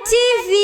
TV.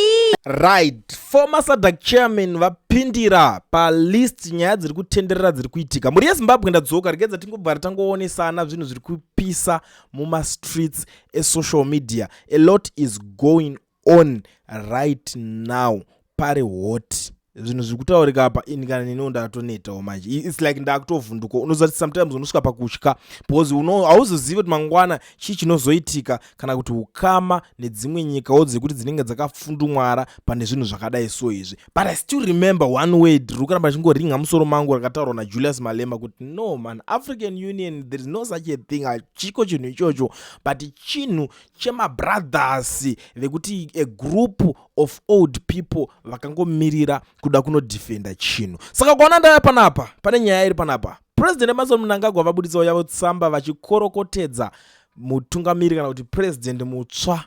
Right, former SADC chairman vapindira palist nyaya dziri kutenderera dziri kuitika. Mhuri yeZimbabwe, ndadzoka. Regedza tingobva tangoonesana zvinhu zviri kupisa mumastreets esocial media. A lot is going on right now. Pari hot, zvinhu zviri kutaurika apa. Ini kana neniwo ndatonetawo manje. It's like ndakutovhunduka. Unoziva kuti sometimes unosvika pakutya because hauzozivi kuti mangwana chii chinozoitika, kana kuti ukama nedzimwe nyikawo dzekuti dzinenge dzakafundumwara pane zvinhu zvakadai so izvi. But I still remember one word riri kuramba richingoringa musoro mangu, rakataurwa naJulius Malema kuti, "No man, African Union, there is no such a thing." Hachiko chinhu ichocho, but chinhu chemabrothers vekuti a group of old people vakangomirira kuda kunodefenda chinhu. Saka kuona ndaya panapa, pane nyaya iri panapa. President Emmerson Mnangagwa vabuditsawo yavo tsamba vachikorokotedza mutungamiri, kana kuti president mutsva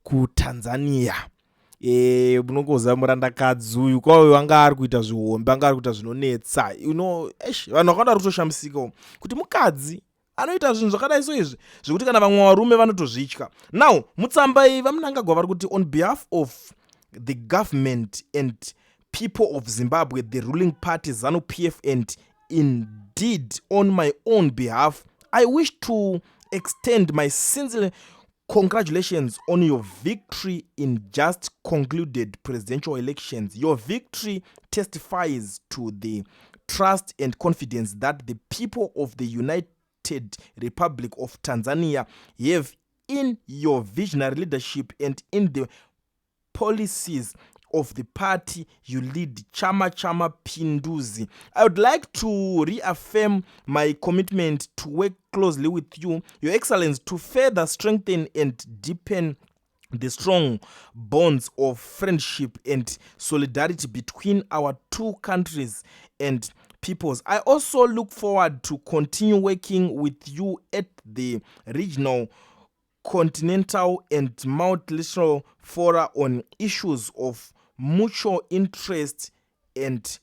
kuTanzania. Munongoziva murandakadzi uyu kwauyu anga ari kuita zvihombe, anga ari kuita zvinonetsa. Eish, vanhu vakawanda vari kutoshamisikawo kuti mukadzi anoita zvinhu zvakadai so izvi, zvekuti kana vamwe varume vanotozvitya. Now, mutsamba iyi, vaMnangagwa vari kuti, "On behalf of the government and people of Zimbabwe, the ruling party ZANU PF, and indeed on my own behalf, I wish to extend my sincere congratulations on your victory in just concluded presidential elections. Your victory testifies to the trust and confidence that the people of the United Republic of Tanzania have in your visionary leadership and in the policies of the party you lead, Chama cha Mapinduzi. I would like to reaffirm my commitment to work closely with you, Your Excellency, to further strengthen and deepen the strong bonds of friendship and solidarity between our two countries and peoples. I also look forward to continue working with you at the regional, continental and multilateral fora on issues of mutual interest and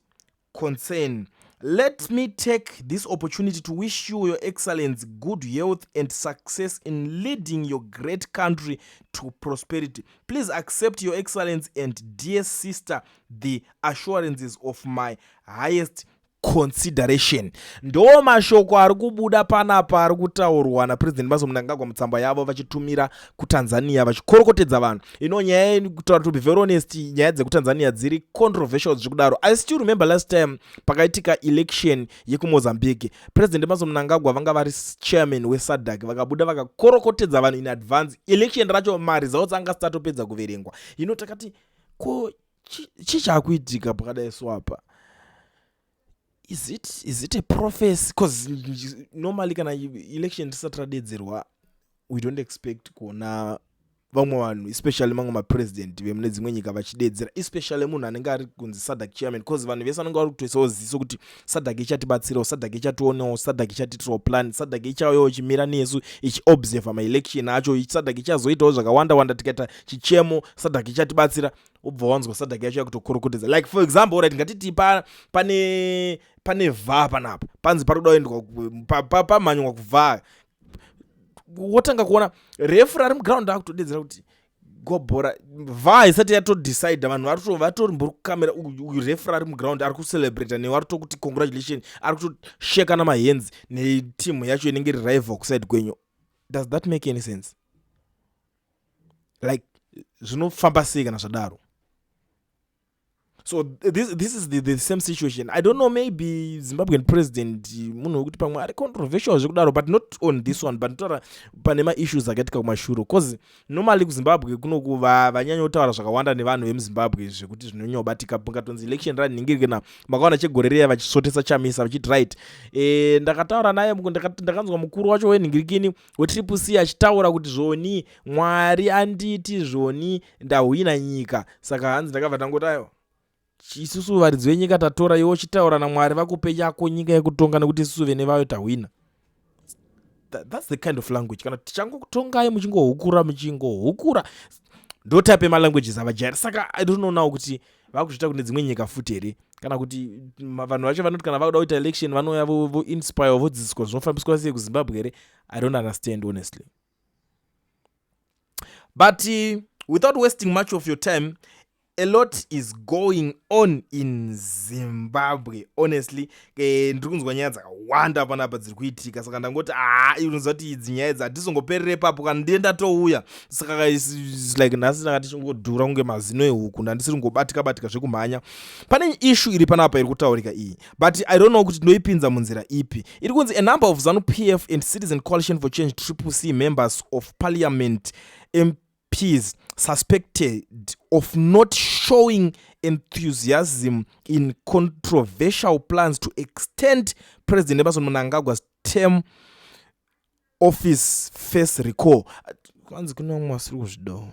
concern. Let me take this opportunity to wish you, Your Excellency, good health and success in leading your great country to prosperity. Please accept, Your Excellency and dear sister, the assurances of my highest consideration." Ndo mashoko ari kubuda panapa, ari kutaurwa naPresident Emmerson Mnangagwa mutsamba yavo vachitumira kuTanzania, vachikorokotedza vanhu. Ino nyaya, kutaura, to be very honest, nyaya dzekuTanzania dziri controversial zvekudaro. I still remember last time pakaitika election yekuMozambique, President Emmerson Mnangagwa vanga vari chairman weSADC, vakabuda vakakorokotedza vanhu in advance. Election racho, maresults anga asati atopedza kuverengwa. Ino takati, ko chii chaakuitika pakadai so apa? Is it a prophecy? Because normally kana election tisati radedzerwa, we don't expect kuona vamwe vanhu, especially mamwe mapresident vemune dzimwe nyika, vachidedzera, especially munhu anenge ari kunzi SADC chairman, because vanhu vese vanenge vari kutoisawo ziso kuti SADC ichatibatsirawo, SADC ichationawo, SADC ichatiitirawo plan, SADC ichauyawo ichimira nesu ichiobserva maelection acho, SADC ichazoitawo zvakawanda wanda, tikaita chichemo SADC ichatibatsira. Ubva wanzwa SADC yacho yakutokorokotedza. Like, for example, right, ngatiti pane VAR panapa, panzi pari kuda kuendwa, pamhanywa kuVAR, wotanga kuona referee ari muground akutodedzera kuti gobhora. VAR isati yatodecida, vanhu vatori kukamera. Uyu referee ari muground ari kucelebrata newe, ari tokuti congratulation, ari kutosheka namahands netimu yacho inenge iri rival kuside kwenyu. Does that make any sense? Like, zvinofamba sei kana zvadaro? So this is the same situation. I don't know, maybe Zimbabwean president munhu wekuti pamwe ari controversial zvekudaro, but not on this one, but ndotaura pane maissues akaitika kumashure, because normally kuZimbabwe kunoku vanyanya kutaura zvakawanda nevanhu vemuZimbabwe zvekuti zvinonyanyobatika. Mungatonzi election ranhingirikina, makaona chegore riya vachisotesa Chamisa vachiti, "Right, ndakataura naye, ndakanzwa mukuru wacho wenhingirikini weTriple C achitaura kuti zvoni Mwari anditi zvoni ndahwina nyika." Saka hanzi ndakabva ndangoti, "Aiwa, isusu varidzi venyika tatora, iwo chitaura naMwari vakupe yako nyika yekutonga, nekuti isusu vene vayo tahwina." That's the kind of language kana tichangotongai muchingohukura, muchingohukura. Ndo type yemalanguages avajaira. Saka I don't know now kuti vakuzviita kune dzimwe nyika futi here, kana kuti vanhu vacho vanoti kana vakuda kuita election vanouya voinspire, vodzidziswa zvinofambiswa sei kuZimbabwe here. I don't understand, honestly. But Without wasting much of your time, a lot is going on in Zimbabwe. Honestly, ndiri kunzwa nyaya dzakawanda panapa dziri kuitika, saka ndangoti aa, unoziva kuti idzi nyaya idzi hatizongoperere ipapo kana ndiye ndatouya. Saka like nhasi ndanga tichingodhura kunge mazino ehuku, ndandisiri kungobatika batika zvekumhanya. Pane issue iri panapa iri kutaurika iyi, but I don't know kuti ndoipinza munzira ipi. Iri kunzi a number of ZANU PF and Citizen Coalition for Change, Triple C, members of parliament, MPs, suspected of not showing enthusiasm in controversial plans to extend President Emmerson Mnangagwa's term office face recall. Kwanzi kune vamwe vasiri kuzvidawo.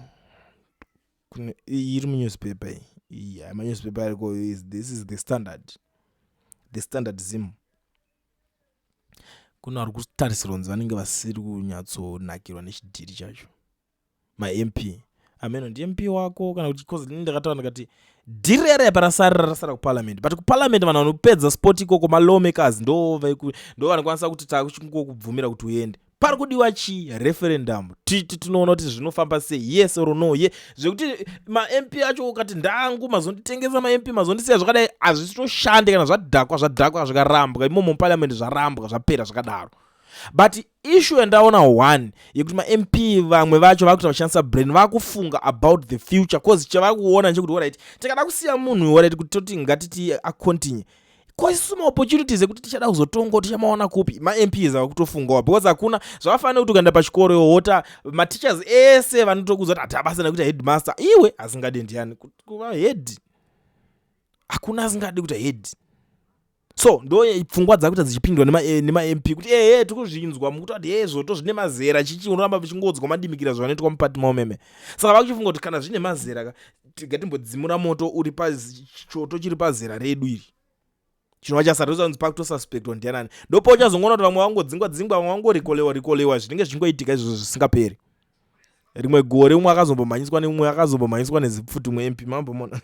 Iri munewspaper iyi, manewspaper ariko, this is The Standard, The Standard Zim. Kuna vari kutarisirwa kunzi vanenge vasiri kunyatsonakirwa nechidhiri chacho, maMP ameno. NdiMP wako kana kuti? Cause ndakataura ndikati dhiri rere parasarira rasara kuparliament, but kuparliament vanhu vanopedza sport ikoko, malawmakers, ndo vanokwanisa kuti takuchingokubvumira kuti uende. Pari kudiwa chi referendum, titi tinoona kuti zvinofamba sei, yes or no. Ye zvekuti maMP acho ukati ndangu mazonditengesa, maMP mazondisiya zvakadai, hazvisitoshande. Kana zvadhakwa, zvadhakwa, zvikarambwa imomo muparliament, zvarambwa, zvapera zvakadaro. But issue yandaona one yekuti maMP vamwe vacho vakuita vachishandisa brain, vakufunga about the future, cause chavari kuona nchekuti alright, tikada kusiya munhu, alright, kuti toti ngatiti acontinue, koisu maopportunities ekuti tichada kuzotonga tichamaona kupi? MaMPs ava kutofungawo, because hakuna zvavafanira kuti ukaenda pachikoro wota mateachers ese vanotokuudza kuti hatabasa nekuti headmaster. Iwe asingadi ndiani kuva head? Hakuna asingadi kuita head. So ndo pfungwa dzakuita dzichipindwa nemaMP kuti ehe, tikuzvinzwa mukuti ati he zvoto zvine mazera chichi, unoramba vichingodzwa madimikira zvanoitwa mupati maomeme. Saka vakuchifunga kuti kana zvine mazera ka, ngatimbodzimura moto uri pachoto chiri pazera redu iri chinova chasara. Tosanzi pakutosuspectwa ndianani, ndopa uchazongoona kuti vamwe vangodzingwa dzingwa, vamwe vangorikolewa rikolewa. Zvinenge zvichingoitika izvozvo zvisingaperi. Rimwe gore umwe akazombomhanyiswa neumwe, akazombomhanyiswa nezipfuti umwe MP. Mambomona?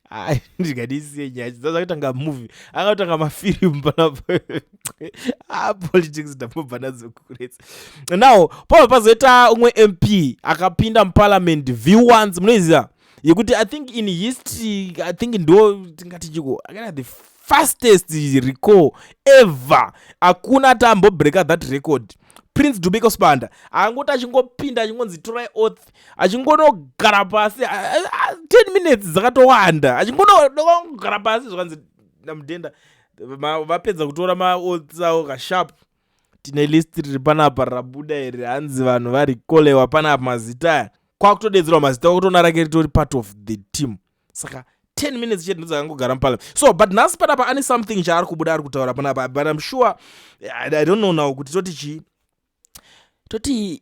Ai, ndingadisiye nyaya dzakatanga movie, akatanga mafirimu panapa. Ah, politics ndambobva nadzo kuretsa. Now pabva pazoita umwe MP akapinda muparliament v1, munoiziva yekuti I think in history, I think ndo tingati chiko akaita the fastest recall ever. Hakuna tambobreaka that record. Prince Dubeko Sibanda angoti achingopinda, achingonzi torai oath, achingonogara pasi 10 minutes dzakatowanda, achingonogara pasi, zvakanzi namudhenda vapedza kutora maoaths avo kasharp, tine list riri panapa rabuda iri, hanzi vanhu varikolewa panapa mazita aya. Kwakutodedzerwa mazita, kwakutoona rake ritori part of the team. Saka 10 minutes chete ndodzakangogara muparliament. So but nhasi panapa ane something chaari kubuda, ari kutaura panapa, but I'm sure I don't know now kuti toti chii, toti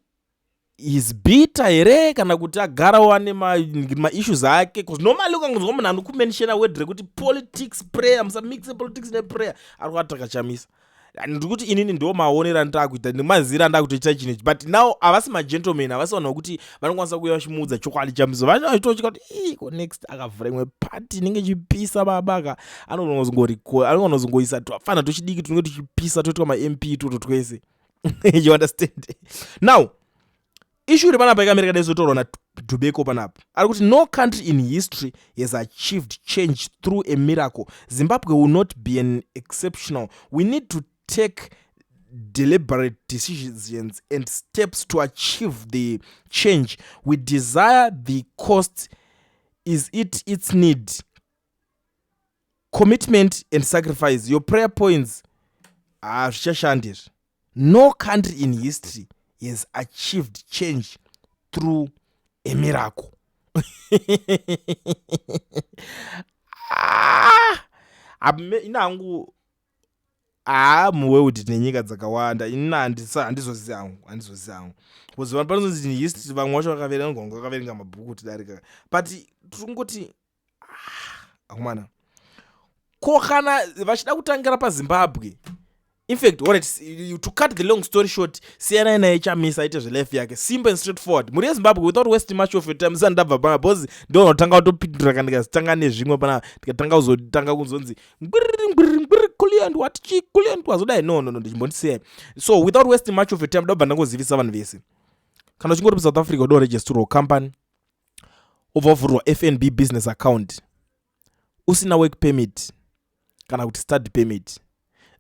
is bitter here kana kuti agarawo ane maissues ake, because normally ukangonzwa munhu anokumenshena word rekuti politics, prayer, musamixe politics neprayer, ari kuataka Chamisa. Ndiri kuti inini ndo maonero andaakuita nemazira andakutoita chinhu ichi, but now havasi magentleman, havasi vanhu vokuti vanokwanisa kuuya vachimuudza chokwadi Chamisa. Vachitotya kuti iko next akavhura imwe pati inenge ichipisa babaka, anogona kuzongoisa twafana tochidiki tunenge tuchipisa, toitwa maMP toto twese. You understand? Now issue iri panapa ikamira kadaizotaurwa naDubeko panapa, ari kuti no country in history has achieved change through a miracle. Zimbabwe will not be an exceptional. We need to take deliberate decisions and steps to achieve the change we desire. The cost is it its need commitment and sacrifice. Your prayer points hazvichashandi izvi. No country in history has achieved change through a miracle. Ah! Ina hangu haa, muworld nenyika dzakawanda, inina handizozivi hangu, handizozivi hangu, because vanhu panozonzi history, vamwe vacho vakaverenga, vakaverenga mabhuku tidarika, but tiri kungoti akomana, ko kana vachida kutangira paZimbabwe? In fact, alright, to cut the long story short, siyanai naye Chamisa aite zvelife yake, simple and straightforward. Mhuri yeZimbabwe, without wasting much of your time, sani ndabva pana because ndonotanga kutopindura kana ndikazitanga nezvimwe pana, tikatanga kuzotanga kuzonzi ngwiriri ngwiriri ngwiriri kuliand what chi kuliand wazodai. No, no, no, ndichimbondisiyai. So without wasting much of your time, ndabva ndangozivisa vanhu vese. Kana uchingori muSouth Africa, uda kuregisterwa company, wobva wavhurirwa FNB business account usina work permit kana kuti study permit,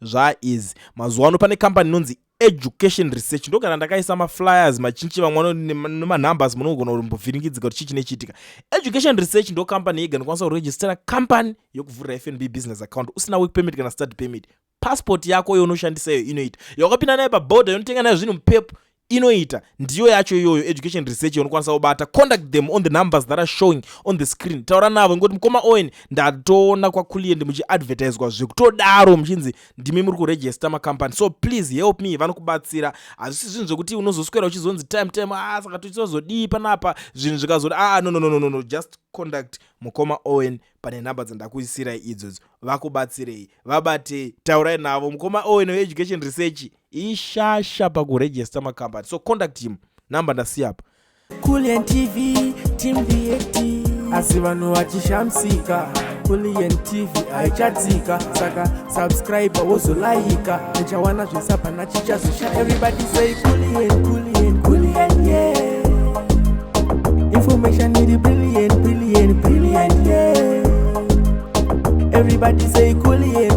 zvaeasy. Mazuva ano pane company inonzi Education Research. Ndogara ndakaisa maflyers machinchi, vamwe nemanumbers, munogona kumbovhiringidzika kuti chii chinechiitika. Education Research ndo company yega inokwanisa kuregistera company yokuvhurira FNB business account usina work permit kana study permit. Passport yako yaunoshandisa iyo inoita, yakapinda nayo pabhodha, yonotenga nayo zvinhu muPep, inoita. Ndiyo yacho iyoyo Education Research yaunokwanisa kubata. Contact them on the numbers that are showing on the screen. Taura navo ngoti, "Mukoma Owen, ndatoona kwaKulient muchiadvertiswa zvekutodaro, muchinzi ndimi muri kuregister macompany, so please help me." Vanokubatsira. Hazvisi zvinhu zvekuti unozoswera uchizonzi time time, "Ah, saka tichizodii panapa?" Zvinhu zvikazoti, "Ah, no, no, no, no, no." Just contact mukoma Owen pane nhamba dzandakuisirai idzodzo, vakubatsirei. Vabatei, taurai navo. Mukoma Owen weEducation Research ishasha pakuregister macompany, so contact him. Namba ndasiya apa. Kulian TV, Team VAT. Asi vanhu vachishamisika, Kulian TV haichatsika. Saka subscribe, wozolaika, uchawana zvesapana chichazosha. Everybody say Kulian, Kulian, Kulian, yeah. Information iri brilliant, brilliant, brilliant, yeah. Everybody say Kulian.